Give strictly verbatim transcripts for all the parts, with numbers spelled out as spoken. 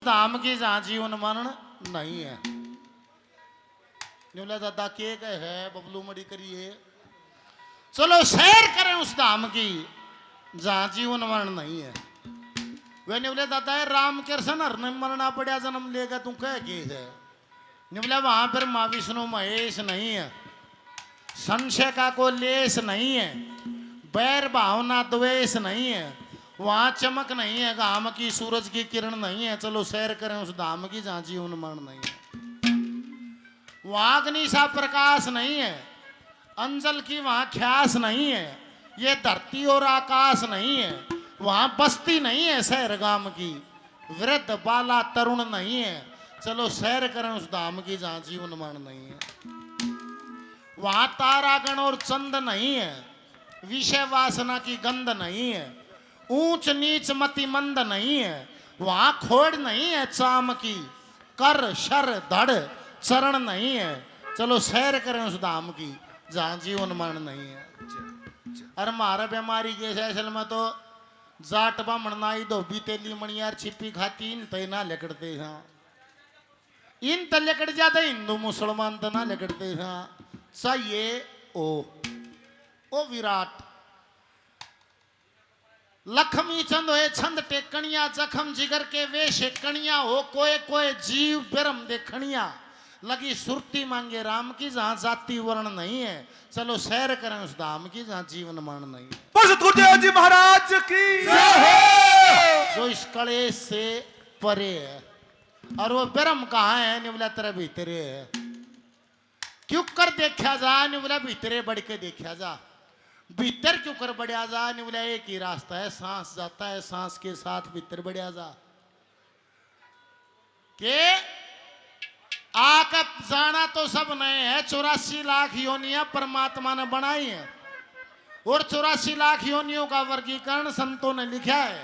धाम की जहाँ जीवन मरण नहीं है। न्यू बोला, दादा के कहे है, बबलू मड़ी करिए। चलो सैर करें उस धाम की, जहाँ जीवन मरण नहीं है। वे न्यू बोले, दादा, ये राम कृष्ण हर ने मरना पड़ा, जन्म लेगा, तू कह के है? न्यू बोला, वहां ब्रह्मा विष्णु महेश नहीं है, संशय का कोई लेश नहीं है, बैर भावना द्वेष नहीं है, वहां चमक नहीं है, घाम की सूरज की किरण नहीं है। चलो सैर करें उस धाम की, जहाँ जीवन मरण नहीं है। वहां अग्नि सा प्रकाश नहीं है, अंजल की वहां ख्यास नहीं है। ये धरती और आकाश नहीं है, वहां बस्ती नहीं है शहर गाम की, वृद्ध बाला तरुण नहीं है। चलो सैर करें उस धाम की, जहाँ जीवन मरण नहीं है। वहां तारागण और चंद नहीं है, विषय वासना की गंध नहीं है, ऊंच नीच मतिमंद नहीं है, वहां खोड़ नहीं है चाम की, कर शर धड़ चरण नहीं है। चलो सैर करें उस धाम की, जहाँ जीवन मरण नहीं है। अरे म्हारे बीमारी के असल में तो जाट बामण नाई धोबी तेली मणियार छिपी खाती, इन तय ना लिकड़ते हाँ। इन त लिकड़ जाते हिंदू मुसलमान त ना लिकड़ते हाँ। चाहिए ओ, ओ विराट। लखमी चंद होए छंद टेकणिया, जखम जिगर के वे शेकणिया, हो कोए कोए जीव ब्रह्म देखणिया। लगी सुरती मांगे राम की, जहाँ जाति वर्ण नहीं है। चलो सैर करें उस धाम की, जहाँ जीवन मरण नहीं है। बस गुरुदेव जी महाराज की जय हो। जो इस कलेश से परे है। और वो ब्रह्म कहाँ है? न्यू बोला, तेरे भीतर है। क्यों कर देखा जा? न्यू बोला, भीतरे बढ़ के देखा जा। भीतर क्यों कर बढ़िया जा? न्यू बोला, एक ही रास्ता है, सांस जाता है, सांस के साथ भीतर बढ़िया जा। के आके जाना तो सब नए है, चौरासी लाख योनियां परमात्मा ने बनाई है और चौरासी लाख योनियों का वर्गीकरण संतों ने लिखा है।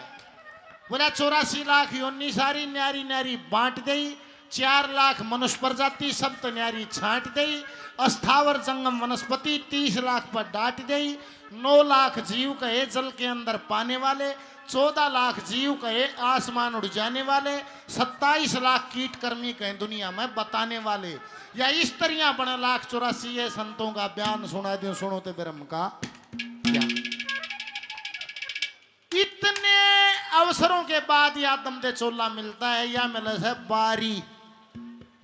बोला, चौरासी लाख योनि सारी न्यारी न्यारी बांट दई, चार लाख मनुष्य प्रजाति सब तो न्यारी छांट दई, अस्थावर जंगम वनस्पति तीस लाख पर डांट दई, नौ लाख जीव कहे जल के अंदर पाने वाले, चौदह लाख जीव कहे आसमान उड़ जाने वाले, सत्ताईस लाख कीट कर्मी कहे दुनिया में बताने वाले। या इस तरिया बने लाख चौरासी, ये संतों का बयान सुना दूं, सुनो ते ब्रह्म का ज्ञान। इतने अवसरों के बाद ये आदम दे चोला मिलता है, या मिले से बारी,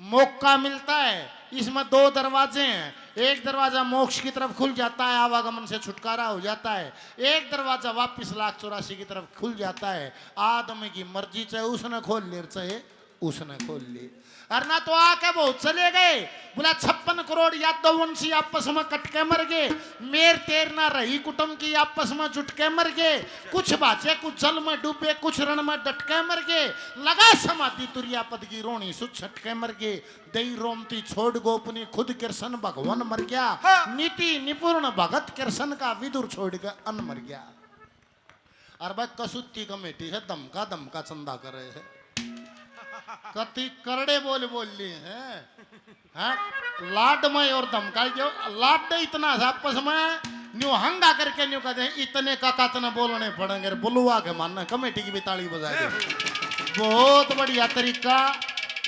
मौका मिलता है। इसमें दो दरवाजे हैं, एक दरवाजा मोक्ष की तरफ खुल जाता है, आवागमन से छुटकारा हो जाता है, एक दरवाजा वापस लाख चौरासी की तरफ खुल जाता है। आदमी की मर्जी, चाहे उसने खोल ले, चाहे उसने खोल ले। अर ना तो आके बहुत चले गए। बोला, छप्पन करोड़ यादव वंशी आपस में कट के मर गए। मेर तेर ना रही कुटुंब की, आपस में जुट के मर गए। कुछ भाजे, कुछ जल में डूबे, कुछ रण में डट के मर गए। लगा समाधि तुरिया पद की रोणी सुछट के मर गए। दई रोमती छोड़ गोपनी खुद कृष्ण भगवान मर गया। हाँ। नीति निपुण भगत कृष्ण का विदुर छोड़ के अन मर गया। अरे भाई, कसूती कमेटी से धमका धमका चंदा करे है। कति करड़े बोल बोल लिए हैं। हाँ, लाड में और धमकाई जो लाड इतना सा आपस में न्यू हंगा करके न्यू कहते हैं, इतने काका तने बोलने पड़ेंगे रे, बुलवा के मानना, कमेटी की भी ताली बजा दे। बहुत बढ़िया तरीका,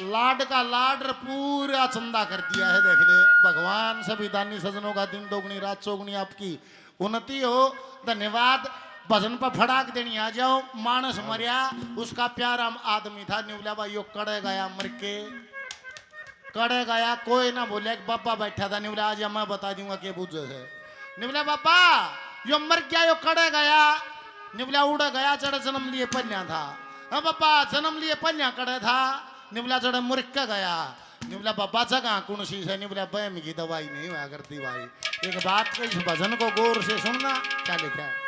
लाड का लाड रे पूरा चंदा कर दिया है। देख ले, भगवान सभी दानी सज्जनों का दिन दोगुनी रात चौगुनी आपकी उन्नति हो। धन्यवाद। भजन पर फड़ाक देनी आ जाओ। मानस मरया, उसका प्यारा आदमी था, न्यू बोला, भाई यो कड़े गया मर के, कड़े गया। कोई ना बोले, एक बाबा बैठा था, न्यू बोला, आज मैं बता दूंगा के बुझे है। न्यू बोला, बाबा यो मर गया, यो कड़े गया। न्यू बोला, उड़ गया जड़ जन्म लिए पहल्या था। हाँ बाबा, जन्म लिए पहल्या कड़े था। न्यू बोला, जड़ मुर्ग के गया। न्यू बोला, बाबा जगह कौन सी है? न्यू बोला, बहम की दवाई नहीं हुआ करती भाई। एक बात को, इस भजन को गौर से सुनना, क्या लिखा है।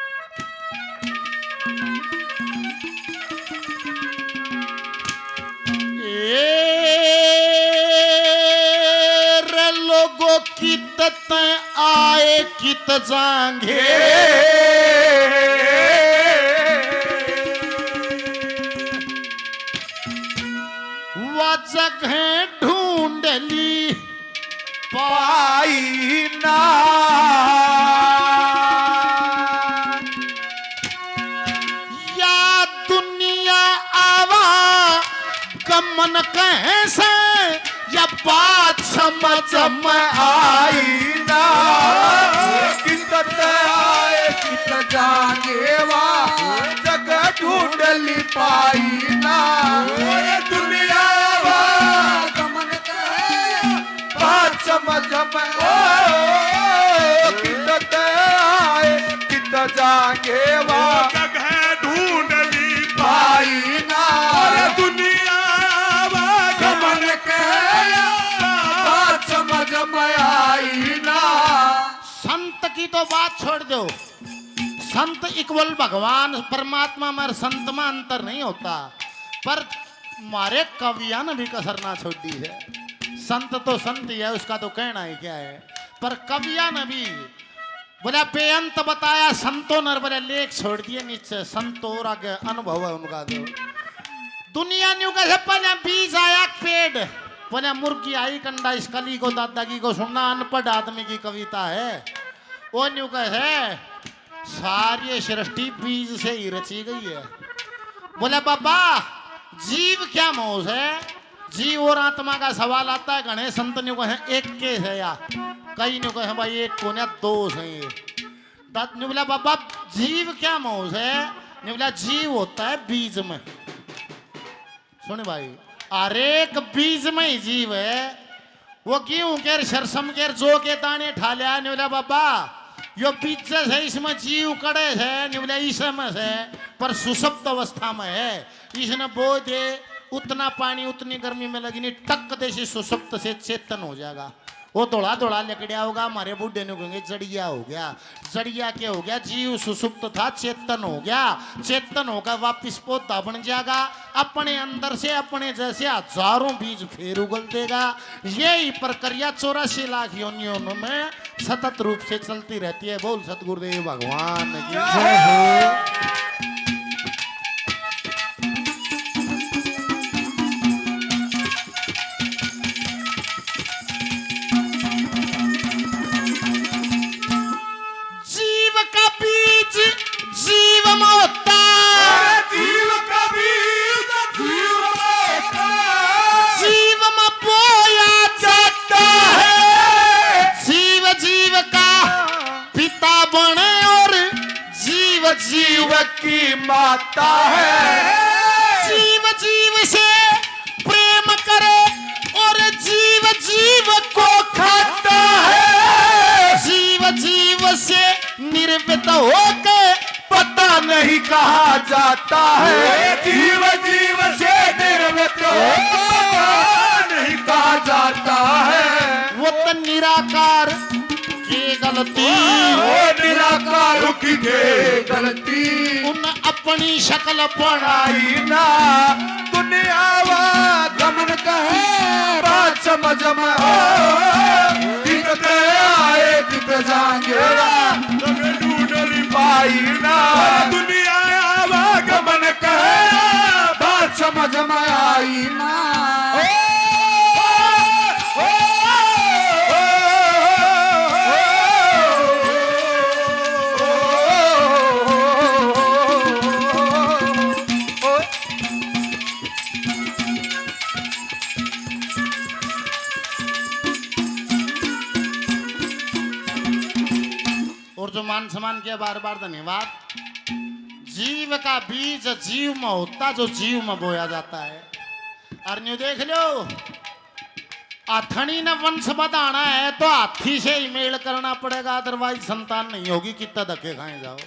ए रे लोगो, कित तै आए कित जांगे, वा जगह ढूंढ ली पाई ना। या दुनिया आवा गम न कहे से या बात समझ में आई ना। कित आए कित जाएंगे वा, जगह ढूंढ ली पाई ना। ओए दुनिया वा गमन कहे बात समझ में ओ, कित आए कित जाएंगे वा, जगह ढूंढ ली पाई ना। अरे दुनिया वा गमन कहे बात समझ में आई ना। संत की तो बात छोड़ दो, संत इक्वल भगवान परमात्मा में और संत में अंतर नहीं होता, पर मारे कविया ने भी कसर ना छोड़ी है। संत तो संत ही है, उसका तो कहना ही क्या है, पर कविया ने भी बोला बेअंत बताया संतों ने, बोला लेख छोड़ दिए नीचे, संत और आगे अनुभव है उनका। तो दुनिया न्यू कहे पहले बीज आया पेड़, बोला मुर्गी आई कंडा, इस कली को दादा की को सुनना, अनपढ़ आदमी की कविता है। वो न्यू कहे सारी सृष्टि बीज से ही रची गई है। बोले बाबा, जीव क्या मौज है? जीव और आत्मा का सवाल आता है, घणे संत न्यू कहे एक के है या, कई न्यू कहे भाई एक को ना दो है ये। दाद न्यू बोला बाबा, जीव क्या मौज है? न्यू बोला जीव होता है बीज में। सुन भाई, हर एक बीज में ही जीव है। वो गेहूं के, सरसम के, जो के दाने ठा लिया, न्यू बोला बाबा, यो बीज से, इसमें जीव कड़े है, न्यू बोला इस में से, पर सुसुप्त अवस्था में है। इसने बो दे, उतना पानी, उतनी गर्मी में लगी नहीं, टक दे सी सुसुप्त से चेतन हो जाएगा। वो धोला धोला लिकड़िया होगा, हमारे बूढ़े ने कहेंगे जड़िया हो गया। जड़िया के हो गया? जीव सुसुप्त था, चेतन हो गया। चेतन होकर वापिस पौधा बन जाएगा। अपने अंदर से अपने जैसे हजारों बीज फिर उगल देगा। यही प्रक्रिया चौरासी लाख योनियों में सतत रूप से चलती रहती है। बोल सतगुरुदेव भगवान की जय हो। जीव का बीज जीव में होता है। अरे जीव का बीज जीव में होता है। जीव में बोया जाता है। जीव जीव का पिता बने और जीव जीव की माता है। जीव जीव से प्रेम करे और जीव जीव को खाता है। जीव जीव से निर्मित होके पता नहीं कहाँ जाता है। जीव जीव से निर्मित होके पता नहीं कहाँ जाता है। वो तो निराकार की गलती। ओ निराकार की के गलती। उन अपनी शक्ल बनाई ना। दुनिया वा गमन कहे बात समझ में ओ। कितने आए कित जाएंगे वा, जगह ढूंढ ली पाई ना। दुनिया वा गमन कहे बात समझ में आई ना। ओ, ओ, ओ, और जो मान सम्मान किया, बार बार धन्यवाद। जीव का बीज जीव में होता, जो जीव में बोया जाता है। और न्यू देख लो, हथनी ने वंश बढ़ाना है तो हाथी से ही मेल करना पड़ेगा, otherwise संतान नहीं होगी, कितना धक्के खाए जाओ।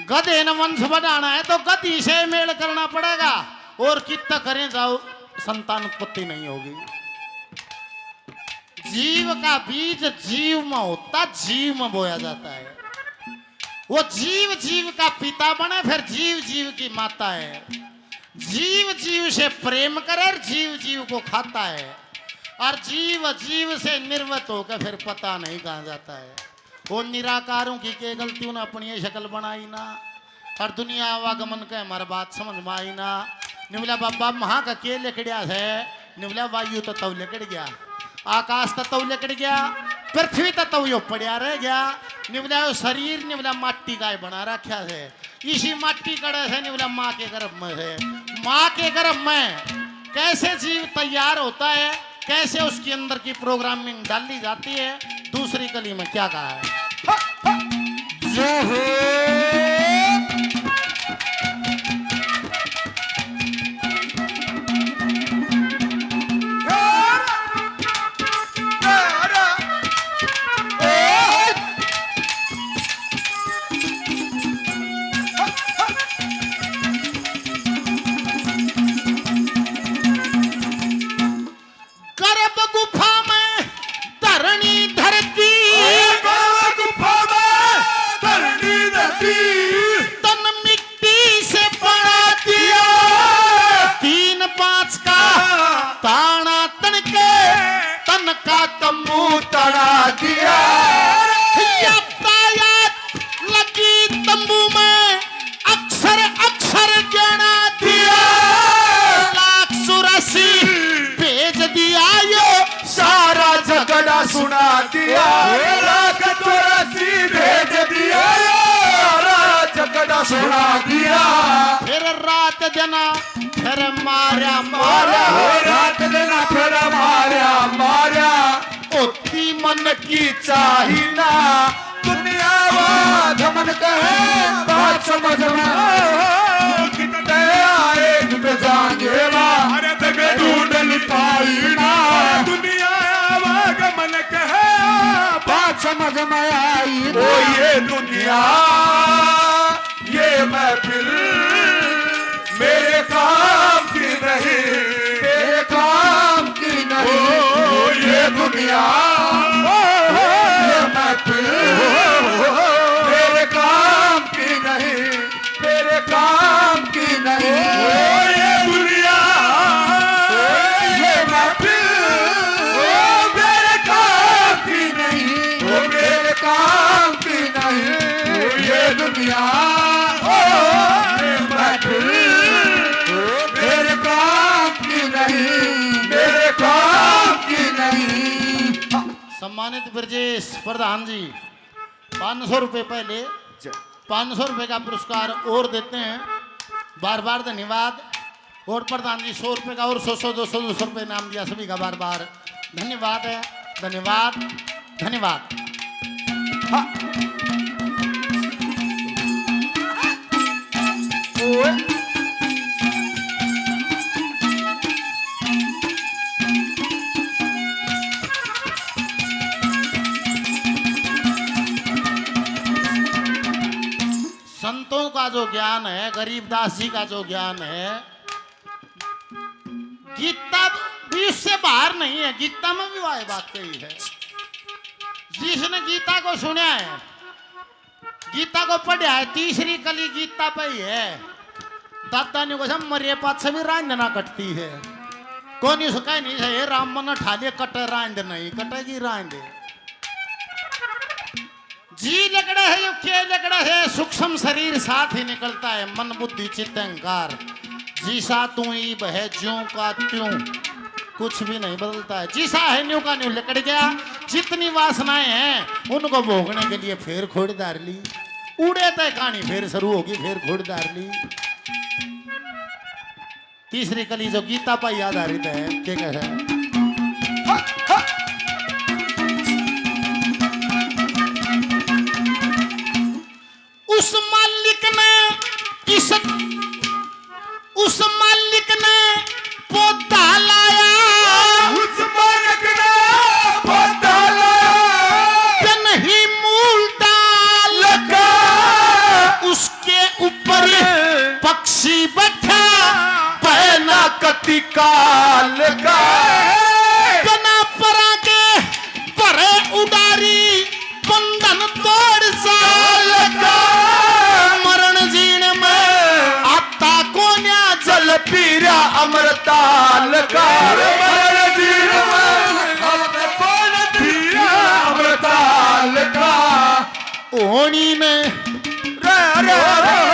गधे ने वंश बढ़ाना है तो गधी से मेल करना पड़ेगा, और कितना करें जाओ, संतान उत्पत्ति नहीं होगी। जीव का बीज जीव में होता, जीव में बोया जाता है। वो जीव जीव का पिता बने, फिर जीव जीव की माता है। जीव जीव से प्रेम करे और जीव जीव को खाता है, और जीव जीव से निर्मित होकर फिर पता नहीं कहाँ जाता है। वो निराकारों की के गलती, उन्हें अपनी ये शक्ल बनाई ना। और दुनिया आवागमन के हमारे बात समझ में आई ना। निवला बाबा महा का के लिकड़िया है? निवला वायु तत्व लिकड़ गया, आकाश तत्व लिकड़ गया, पृथ्वी तत्व यो पड़या रह गया। निवला यो शरीर निवला माटी का ही बना रखा है। इसी माटी कड़े से निवला माँ के गर्भ में है। माँ के गर्भ में कैसे जीव तैयार होता है, कैसे उसके अंदर की प्रोग्रामिंग डाली जाती है, दूसरी कली में क्या कहा है। जय हो। गर्भ गुफा में धरणी धरती। गर्भ गुफा में धरणी धरती। तन मिट्टी से बना दिया। तीन पाँच का ताना तन के, तन का तंबू तड़ा दिया। यातायात लगी तंबू में, अक्षर अक्षर गिना दिया। लाख चौरासी भेज दिया यो, सारा झगड़ा सुना दिया। लाख चौरासी भेज दिया यो, सारा झगड़ा सुना दिया। फिर रात दिन फिर मारा मारा। रात दिन फिर मारा मारा। होती मन की चाही ना, दुनिया वा गमन कहे बात समझ में। कितने आए कित जाएंगे वा। अरे तक ढूंढ नहीं पाई ना। दुनिया वा गमन कहे बात समझ में आई ना। ओ ये दुनिया, ये महफिल मेरे काम की नहीं, मेरे काम की नहीं। ओ, ये दुनिया, ओ, ये महफिल मेरे काम की नहीं, मेरे काम की नहीं। ओ, ये दुनिया, ये महफिल मेरे काम की नहीं, ओ, मेरे काम की नहीं। ये दुनिया, ओ, ये महफिल मेरे काम की नहीं, मेरे काम की नहीं। सम्मानित ब्रजेश प्रधान जी, पाँच सौ रुपए पहले, पाँच सौ रुपए का पुरस्कार और देते हैं। बार बार धन्यवाद। और प्रधान जी सौ रुपए का और सौ, सौ, दो सौ, दो सौ रुपए इनाम दिया। सभी का बार बार धन्यवाद है, धन्यवाद, धन्यवाद। हाँ। ओए। संतों का जो ज्ञान है, गरीबदास जी का जो ज्ञान है, गीता भी उससे बाहर नहीं है। गीता में भी वही बात कही है। जिसने गीता को सुना है, गीता को पढ़ा है, तीसरी कली गीता पे ही है। दादा ने कहा, "मरे पाछे भी रांद ना कटती है।" कोनी उसका नहीं है, "हे राम, मन ठा ले, कटे रांद नहीं, कटेगी रांद।" जी लिकड़े है, यो के लिकड़े है, सूक्ष्म शरीर साथ ही निकलता है, मन बुद्धि चित्त अहंकार। जिसा तू ईब है, ज्यों का त्यों, कुछ भी नहीं बदलता है। जिसा है, न्यू का न्यू लिकड़ गया। जितनी वासनाएं हैं, उनको भोगने के लिए फिर खोड़ धार ली। उड़े तय कहानी फिर शुरू होगी, फिर खोड़ धार ली। तीसरी कली जो गीता पर आधारित है, के कहे? उस मालिक ने इस, उस मालिक ने पौधा लाया। उस मालिक ने पौधा लाया। बिन ही मूल डाल का। उसके ऊपर पक्षी बैठा, पहना कति काल का। बिना परा के भरे उडारी, बंधन तोड़ साल का। मरण जीण में आता कोन्या, जल पीरा अमृताल का। मरण जीण में आता कोन्या, जल पीरा अमृताल का। होनी ने रे, रे, रे,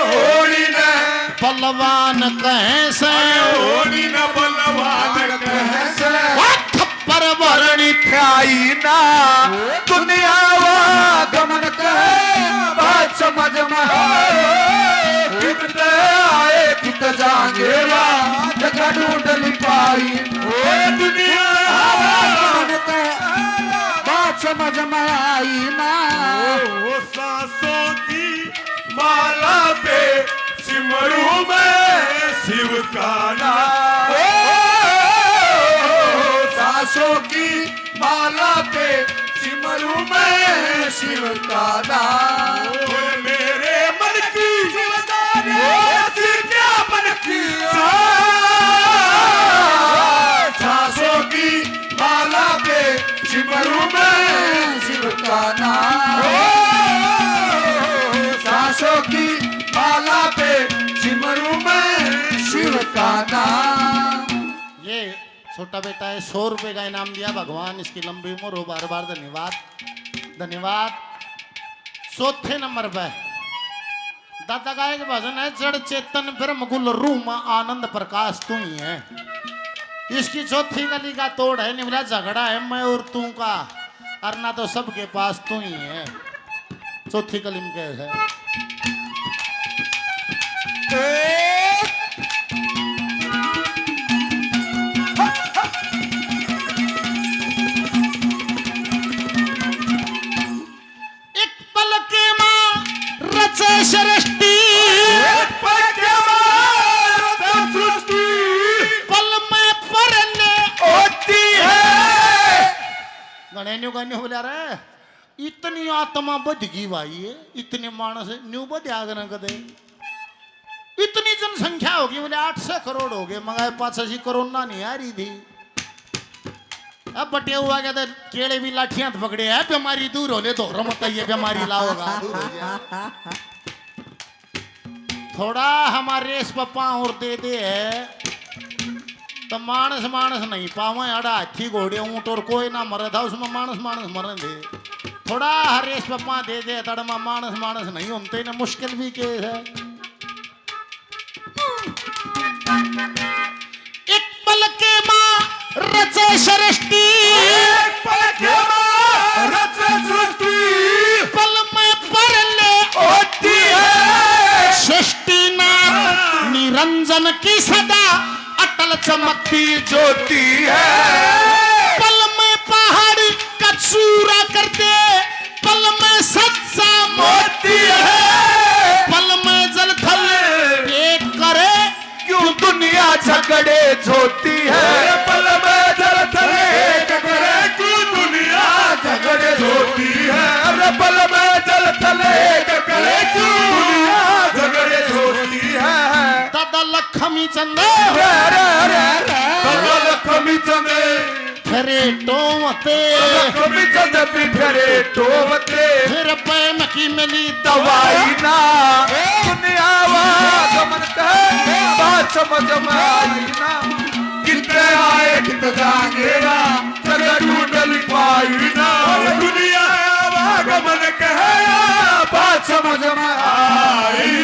होनी ने बलवान कहे से। अरे होनी ने बलवान कहे से। ओ थप्पड़ भरनी खाई ना। दुनिया वा गमन कहे, बात समझ में आए। कित आए, कित जाएंगे वा, जगह ढूंढ ली। समझ में आई ना। ओ, ओ, सांसों की माला पे सिमरू मैं शिव का नाम। ओ, सांसों की माला पे सिमरू मैं शिव का नाम। ओ, मेरे मन की शिवदानी, ओ, क्या मन की सांसों की माला पे सिमरू मैं शिव का नाम। ओ, सांसों की माला पे सिमरू मैं शिव का नाम। ये छोटा बेटा है, सौ रुपए का इनाम दिया भगवान, इसकी लंबी उम्र हो। बार बार धन्यवाद, धन्यवाद। चौथे नंबर पे दादा का एक भजन है, जड़ चेतन ब्रह्म गुल रूह में आनंद प्रकाश तू ही है। इसकी चौथी कली का तोड़ है, निवला झगड़ा है मैं और तू का, और ना तो सबके पास तू ही है। चौथी कली में कहे है, एक पल के माँ रचे सृष्टि, एक पल के माँ रचे सृष्टि, पल में परले होती है। घणे न्यू गाने हो बोला रे, इतनी आत्मा बढ़ गई भाई, इतने मानस न्यू बढ़ आ गए कदे। इतनी जनसंख्या होगी, बोले आठ सौ करोड़ हो गए, मगर पाछे सी कोरोना नहीं आ रही थी। अब बटे हुआ क्या था, केले भी लाठियां तो पकड़े है, बीमारी दूर हो ले, धोरो मत, ये बीमारी लाओगा, दूर हो जाए। थोड़ा हमारे इस पर पाँव और दे दे है, तो मानस मानस नहीं पावे, अड़ा हाथी घोड़े ऊंट और कोई ना मरे था, उसमें मानस मानस मरे थे। थोड़ा हर इस पर पाँव दे दे, तड़ में मानस मानस नहीं होते, इन्हें मुश्किल भी के है। एक पल के माँ रचे सृष्टि, एक पल के माँ रचे सृष्टि, पल में परले होती है। सृष्टि नाम निरंजन की सदा अटल चमकती ज्योति है। पल में पहाड़ का चूरा कर दे, पल में सच्चा मोती है। पल में जल थल एक करे, क्यों दुनिया झगड़े झोती है। अरे पल में जल थल एक करे, क्यों दुनिया झगड़े झोती है। अरे पल में जल थल एक करे, क्यों दुनिया झगड़े झोती है। दादा लक्ष्मी चंद, अरे, अरे, अरे, अरे। दादा लक्ष्मी चंद। फेरे टोवते। कभी चंद भी फेरे टोवते। फिर पैम की मिली दवाई ना। दुनिया आवागमन कहे, बात समझ में आई ना। कितने आए, कित जाएंगे ना, जगह ढूंढ नहीं पाई ना। दुनिया आवागमन कहे, बात समझ में आई